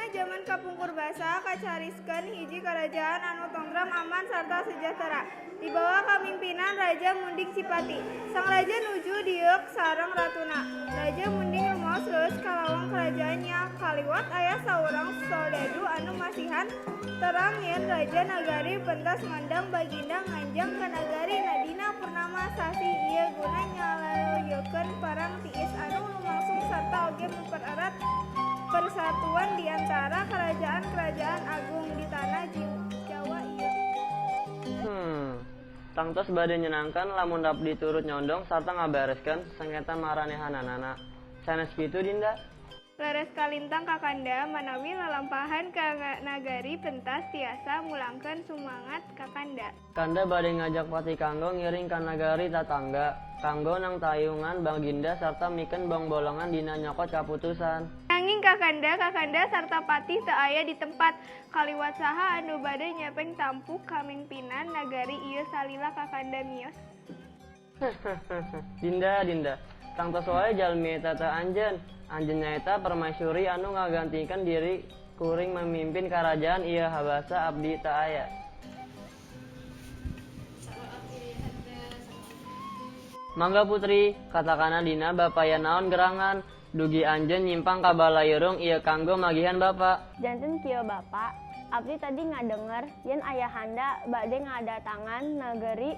Dina jaman kapungkur basa kacariskeun hiji karajaan anu tongtrem, aman sarta sejahtera. Di bawah kamimpinan Raja Munding Cipati. Sang raja nuju dieuk sareng ratuna. Raja Munding rumaos reueus ka lawang karajaannya, kaliwat aya saurang soldadu anu masihan terang yen raja nagari pentas ngondang baginda nganjang ka nagari dina purnama sasih ieu guna nyalayokeun perang tiis anu lumangsung sarta oge mempererat persatuan di antara kerajaan-kerajaan agung di tanah Jawa ieu. Tangtos bade nyenangkeun lamun abdi turut nyondong sarta ngabereskeun sengketa maranehanana. Sanes kitu, Dinda? Leres kalintang, Kakanda, manawi lalampahan ka nagari pentas tiasa mulangkeun sumangat Kakanda. Kanda bade ngajak patih kanggo ngiring ka nagari tatangga, kanggo nangtayungan baginda sarta mikeun bongbolongan dina nyokot kaputusan. Nanging Kakanda, Kakanda sarta patih teu aya di tempat. Kaliwat saha anu bade nyepeng tampuk kamimpinan nagari ieu salila Kakanda mios? Dinda, Dinda, tangtos wae jalmi eta teh anjeun. Anjeun nyaeta permaisuri anu ngagantikeun diri kuring mamimpin karajaan ieu habasa abdi teu aya. Mangga, Putri, katakana dina bapaya naon gerangan dugi anjeun nyimpang ka balairung ieu kanggo magihan bapa? Janten kieu, Bapa, abdi tadi ngadenger yen ayahanda bade ngadatangan nagari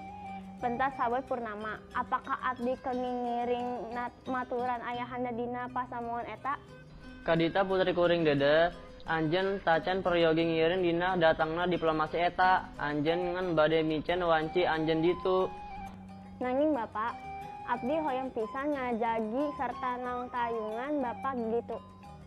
pentas sapoe purnama. Apakah abdi kenging ngiring maturan ayahanda dina pasamuan eta? Kadita, putri kuring deudeuh, anjeun tacan peryogi ngiring dina datangna diplomasi eta. Anjeun ngan bade miceun wanci anjeun ditu. Nanging Bapa, abdi hoyong pisan ngajagi sarta nangtayungan Bapa di ditu.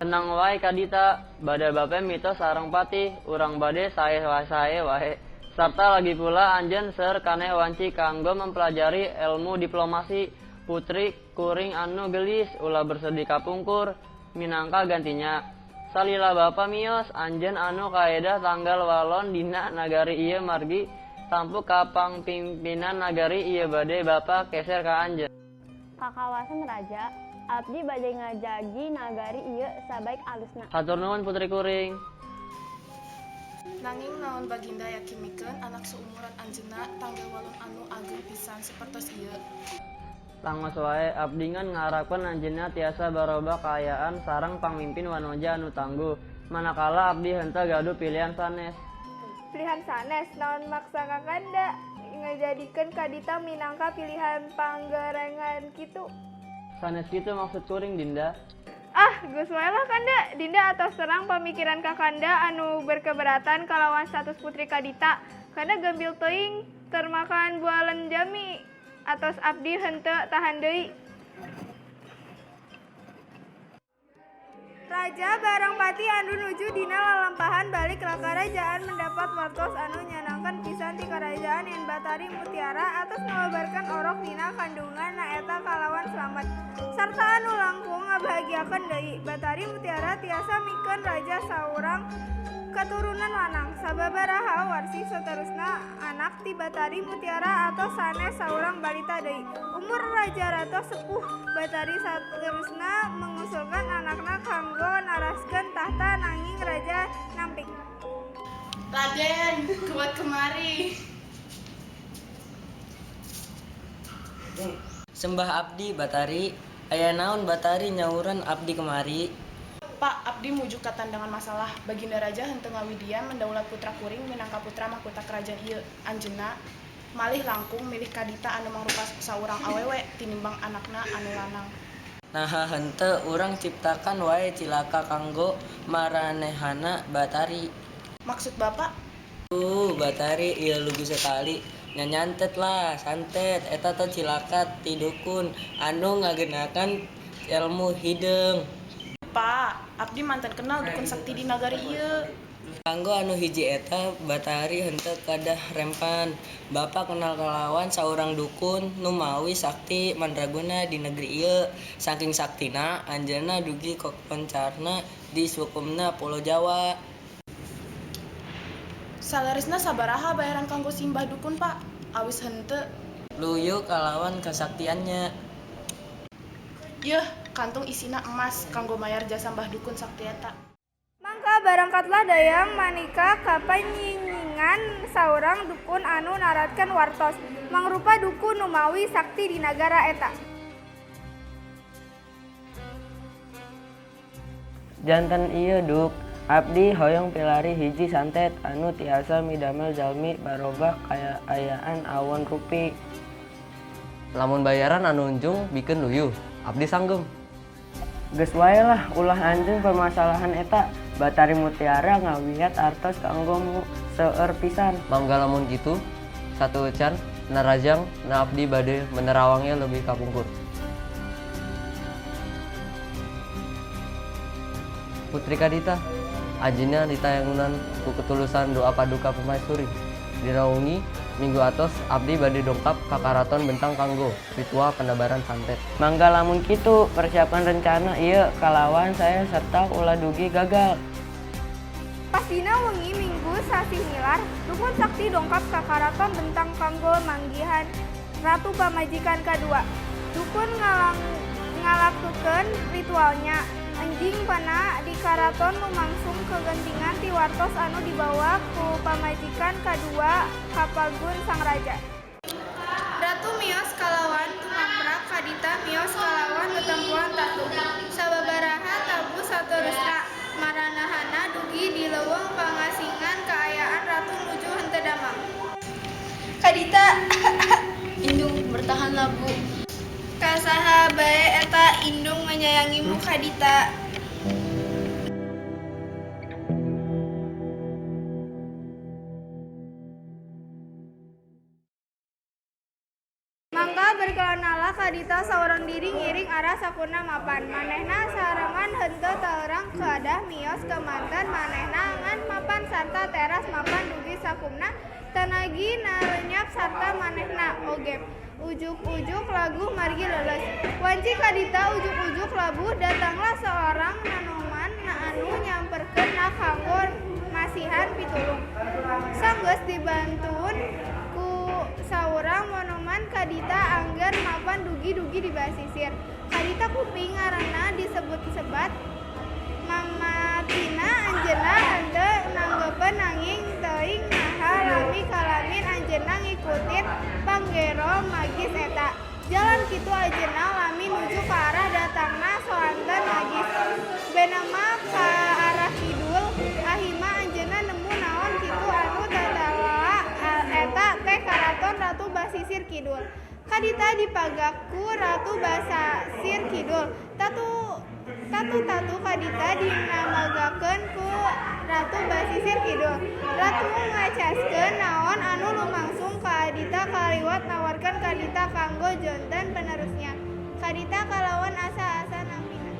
Tenang wae, Kadita, bada bapa mitos sareng patih, urang bade sae wae. Sarta lagi pula anjeun seueur kaneh wanci kanggo mempelajari elmu diplomasi. Putri kuring anu geulis, ulah bersedih kapungkur minangka gantinya. Salila bapa mios, anjeun anu kaedah tanggal walon dina nagari ieu margi tampuk kapangpimpinan nagari ieu bade bapa keser ka anjeun. Kakawasan Raja, abdi bade ngajagi nagari ieu sabaik alusna. Hatur nuhun, putri kuring. Nanging naon baginda yakin mikeun anak seumuran anjeunna tanggel walun anu ageng pisan sapertos ieu? Tangtos wae, abdi ngan ngaharapkeun anjeunna tiasa barobah kaayaan sareng pangmimpin wanoja anu tangguh, manakala abdi henteu gaduh pilihan sanes. Pilihan sanes? Naon maksa Kakanda ngajadikeun Kadita minangka pilihan panggorengan kitu? Sanes kitu maksud kuring, Dinda. Ah, geus wae lah, Kanda. Dinda atos terang pamikiran Kakanda anu berkeberatan kalawan status putri Kadita. Kanda gambil teuing termakan bualan jami. Atos abdi henteu tahan deui. Raja bareng patih anu nuju dina lalampahan balik ka karajaan mendapat wartos anu nyanangkeun pisan ti karajaan yen Batari Mutiara atos ngababarkeun orok dina kandungan na eta kalawan slamet. Sarta anu langkung ngabahagiakeun deui, Batari Mutiara tiasa mikeun raja saurang keturunan lanang. Sababaraha warsi saterusna anak ti Batari Mutiara atos sanes saurang balita deui. Umur raja ratos sepuh, Batari saterusna mengusulkan anakna kanggo naraskeun tahta, nanging raja nampik. Raden, kuat kemari. Sembah abdi, Batari. Aya naon Batari nyauran abdi kemari? Pak, abdi mujuk katandangan masalah. Baginda Raja henteu ngawidian mendaulat putra kuring minangka putra mahkota kerajaan ieu. Anjeunna malih langkung milih Kadita anu mangrupa saurang awewe tinimbang anakna anu lanang. Naha henteu urang ciptakan wae cilaka kanggo maranehana Batari? Maksud Bapak? Batari ieu lugu sekali. Nya nyantet lah, santet. Eta teh cilaka ti dukun anu ngagenakan elmu hideung. Pak, abdi mantan kenal dukun sakti di nagari ieu. Kanggo anu hiji eta Batari henteu kadah rempan. Bapa kenal kalawan saurang dukun nu mawi sakti mandraguna di negeri ieu. Saking saktina anjeunna dugi kakoncarna di sukumna Pulo Jawa. Saleresna sabaraha bayaran kanggo simbah dukun, Pak? Awis henteu. Luyu kalawan kasaktiannya. Yeuh, kantung isina emas kanggo mayar jasa mbah dukun sakti eta. Mangka Maka barangkatlah Dayang Manika ka panyinyingan saurang dukun anu naratkeun wartos, mangrupa dukun nu mawi sakti di nagara eta. Janten ieu Duk, abdi hoyong pilari hiji santet anu tiasa midamel jalmi barobah kaayaan awon rupi. Lamun bayaran anu unjung bikeun luyuh, abdi sanggem. Geus wae lah ulah anjeun permasalahan eta. Batari Mutiara ngawiat artos kanggo mu seueur pisan. Mangga lamun kitu, sateuacan narajang na abdi bade menerawangnya leuwih kapungkur. Putri Kadita, anjeunna ditayangunan ku ketulusan doa paduka permaisuri. Dina wengi Minggu atos abdi bade dongkap ka Karaton Bentang kanggo ritual penebaran santet. Mangga lamun kitu, persiapkan rencana ieu kalawan sae sarta ulah dugi gagal. Pas dina wengi Minggu sasih Nilar, dukun sakti dongkap ka Karaton Bentang kanggo manggihan ratu pamajikan kadua. Dukun ngalaksukeun ritualnya. Enjing pana di karaton lumangsung kegentingan ti wartos anu dibawa ku pamajikan kadua ka pagun sang raja. Ratu mios kalawan tumaprak, Kadita mios kalawan tetempoan tatu. Sababaraha tabuh saterusna, maranehana dugi di leuweung pangasingan kaayaan ratu nuju henteu damang. Kadita. Indung, bertahanlah, Bu. Ka saha bae eta indung menyayangimu, Kadita. Mangka berkelanalah Kadita saurang diri ngiring arah sakurna mapan. Manehna sarengan henteu terang kedah mios kemanten manehna ngan mapan sarta teras mapan dugi sakumna tanagi narenyap sarta manehna oge. Ujuk-ujuk labuh margi leuleus. Wanci Kadita ujuk-ujuk labuh, datanglah seorang nanoman anu nyamperkeun na kanggo masihan pitulung. Sanggeus dibantuan ku saurang monoman, Kadita angger mapan dugi-dugi di basisir. Kadita kuping ngaranna disebut-sebat. Mamatina anjeunna henteu nanggepeun nanging teuing naha lami kalamin anjeunna ngikutin panggero magis eta. Jalan kitu anjeunna lami nuju ka arah datangna soanten magis. Benama ka arah kidul, ahima anjeunna nemu naon kitu anu tatala'a eta teh karaton Ratu Basisir Kidul. Kadita dipagak ku Ratu Basisir Kidul. Tatu tatu Kadita dinamagakeun ku Ratu Basisir Kidul. Ratu ngacaskeun naon anu lumangsung ka Kadita kaliwat nawarkeun Kadita kanggo janten penerusnya. Kadita kalawan asa-asa nampina.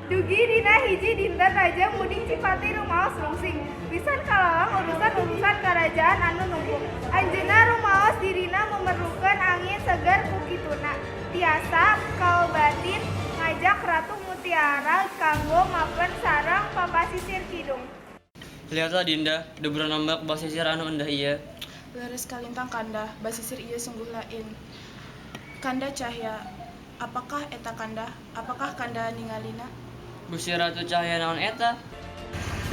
Dugi dina hiji dinten Raja Muding Cipati rumaos rungsing. Pisan kalawang urusan-urusan karajaan anu numpuk. Anjeunna rumaos dirina memerlukeun angin segar ku kituna. Tiasa kaobatin ngajak Ratu Mutiara kanggo mapen sareng papasisir kidung. Lihatlah Dinda, deburan ombak basisir anu endah ieu. Leres kalintang Kanda, basisir ieu sungguh lain. Kanda Cahya, apakah eta Kanda? Apakah Kanda ningalina? Gusti Ratu Cahya naon eta?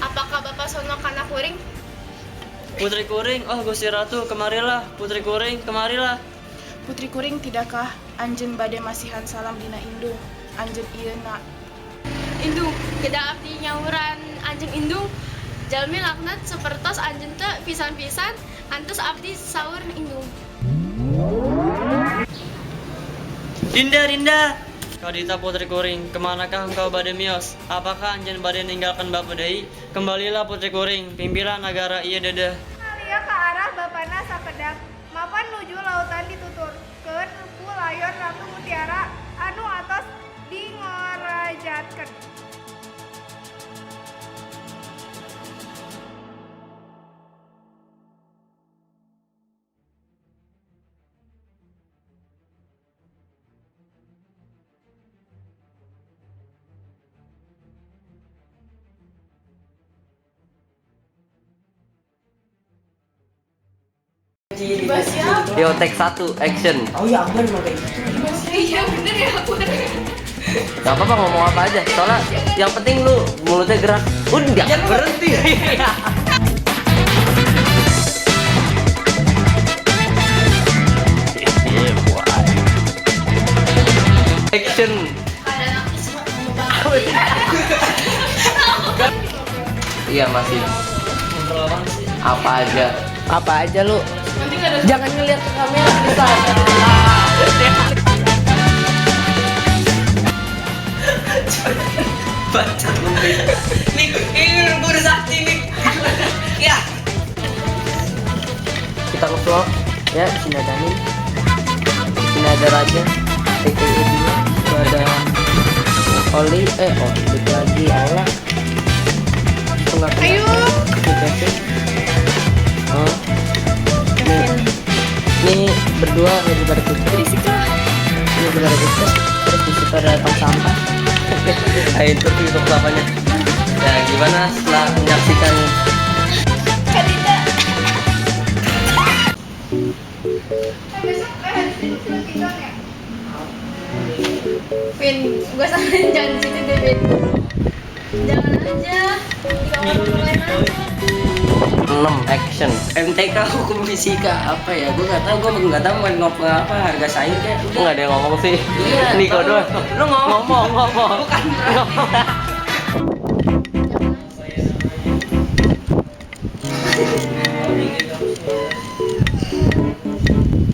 Apakah Bapak sono kana kuring? Putri Kuring, oh Gusti Ratu, kemarilah. Putri Kuring, kemarilah. Putri Kuring, tidakkah anjeun bade masihan salam dina indung? Anjeun ieu na. Indung, kedah abdi nyauran anjeun indung. Jalmi laknat sapertos anjeun teh pisan-pisan antos abdi saur indung. Dinda, Dinda. Kadita Putri Kuring, kemanakah engkau bade mios? Apakah anjeun bade ninggalkan bapa deui? Kembalilah Putri Kuring, pimpinlah nagara ieu dedeh. Alia ka arah bapana sakedap. Mapan nuju lautan dituturkeun ku layon Ratu Mutiara anu atos dingorajatkeun. Yo, take 1, action. Oh ya, Akbar mah kayak gitu. Iya bener ya, bener. Gak apa-apa ngomong apa aja. Soalnya yang penting lu mulutnya gerak. Udah jangan berhenti. Action. Iya masih. Apa aja? Apa aja lu? Jangan ngeliat ke kamera bisa. Baca lu. Nih, ini gue udah sakti nih. Ya. Kita nge-vlog ya, di sini ada Anin. Di sini ada Raja, TKI dia, itu ada Oli, Oli lagi, Aula. Ayo. Oh. Nih, nih berdua lagi pada putih. Ini pada putih. Terus di situ ada tong sampah. Ayo terus tong sampahnya. Ya gimana setelah menyaksikan? Kadita. Besok hari ini film Piton ya? Vin, gue saranin jangan di situ deh, Vin. Jangan aja. Di kamar lain aja. 6 action. MTK hukum fisika apa ya? Gue nggak tahu, gue nggak tahu mau ngomong apa harga sayur kayak. Nggak ada yang ngomong sih. Iya. Niko doang. Lu ngomong. Ngomong. Bukan. Ngomong.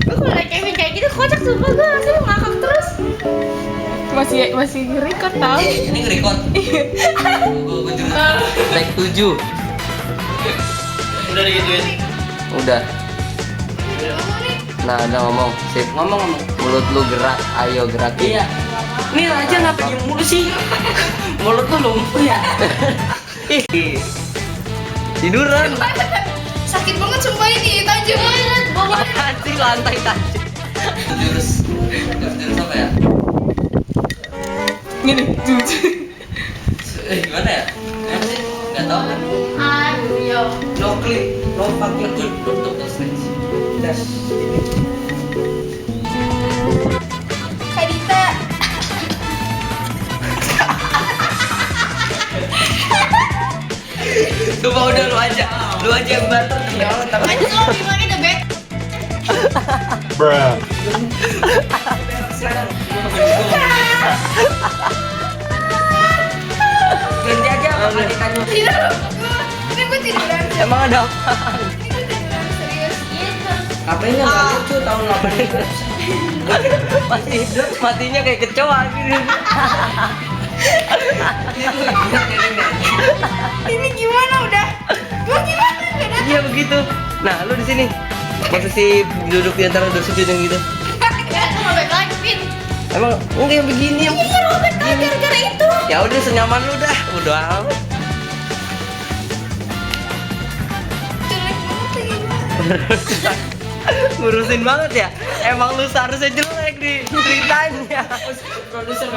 Gue kalau liat Kevin kayak gitu kocak sumpah, gue langsung ngakak terus. Masih nge-record tau. Ini nge-record. Gue juga. Take 7. Udah digituin. Udah. Nah, udah ngomong. Sip. Ngomong. Mulut lu gerak, ayo gerakin. Iya. Nih Raja ngapa diem mulu sih? Mulut lu lumpuh ya. Ih. Tiduran. Sakit banget sumpah ini, tajam banget. Apaan sih lantai tajam. Jurus apa ya? Gini, jujur. Gimana ya? Gimana sih? Nggak tahu kan? Ayo. No clip, no fucking clip, no double snatch. Dash. Kadita. Coba udah lu aja yang batuk demi Allah. Aja lo bilangnya the best. Bruh. Ganti aja apa ditanya. Tidur. Ini gue tiduran. Emang ada apa? Ini gue tiduran serius. HP-nya nggak lucu tahun 80. Masih matinya kayak kecoa gitu. Ini gimana udah? Gue gimana? Iya begitu. Nah, lu di sini. Posisi duduk di antara dua sudut yang gitu. Robek lagi, Vin. Emang enggak yang begini yang Iya, robek lagi gara-gara itu. Ya udah senyaman lu dah. Udah amat. Jelek banget lagi gue. Ngurusin banget ya. Emang lu seharusnya jelek di ceritanya. Produser.